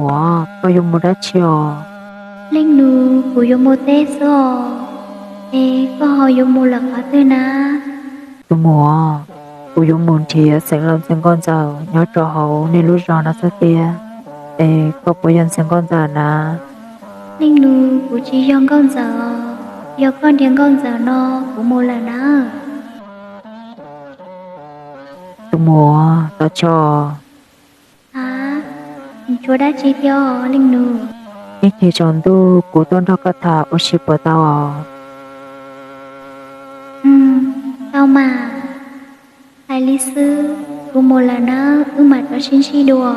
Muam, koj yuav mus dab tsi os? Leej nus, kuv yuav mus teb xwb os. Es koj ho yuav mus lawm qhov twg na? Tus muam, kuv yuav mus nrhiav xeev laus ntxhais nkauj ntxawm nyob rau hauv nej lub zos no xwb tiag. Es koj puas yog ntxhais nkauj ntxawm na? Leej nus, kuv tsis yog nkauj ntxawm os. Yog koj nrhiav nkauj ntxawm no, kuv mus lawm na. Tus muam, tos tso. Av, tshuav dab tsi thiab os leej nus? Ib chim tsaus ntuj kuv tuaj nrog koj tham ua si puas tau os? Tau mas. Hais li xwb, kuv mus lawm nawb, wb mam rov sib ntsib dua.